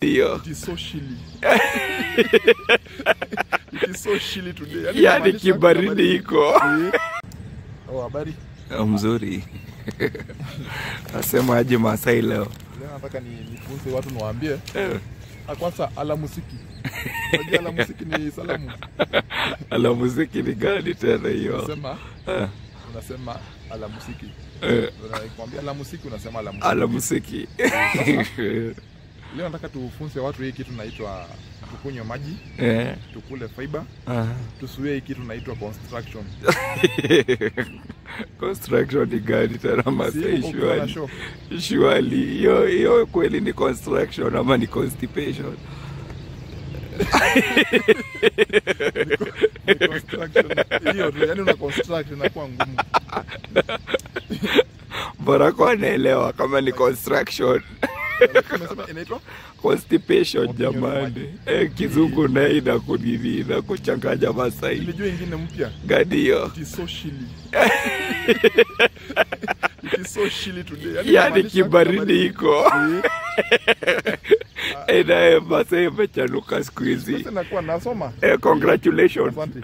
Ndio. It is so chilly. It is so chilly today. Yaani Yaani kumaanisha kibaridi iko. Eh. Oh, habari. Mzuri. Nasema aje Masai leo? Leo nataka nifunze watu niwaambie. Eh, Kwanza alamusiki. Unajua alamusiki ni salamu. Alamuziki ni gani tena hiyo? Unasema Eh, unasema alamusiki. eh, Unakwambia alamusiki unasema alamusiki. Alamuziki. Leo nataka tufunze watu hii kitu naitwa tukunywe maji, Eh, tukule fiber, ah. tusuie hii kitu naitwa construction. Construction ni gani tena Masai? Si uko na Surely. show. Surely hiyo hiyo kweli ni construction ama ni constipation? Ni construction. Hiyo tu, yaani una construct inakuwa ngumu. Bora kwa anaelewa kama ni construction. Umesema inaitwa Constipation Wakunywa jamani. maji. Eh, kizungu naye inakunini inakuchanganya Masai. nilijua ingine mpya. Gani hiyo? It is so chilly. It is so chilly today. Yaani Yaani kumaanisha kibaridi iko. Eh, Eh, naye Masai imechanuka siku hizi. sasa nakuwa nasoma. Eh, congratulations. Asante.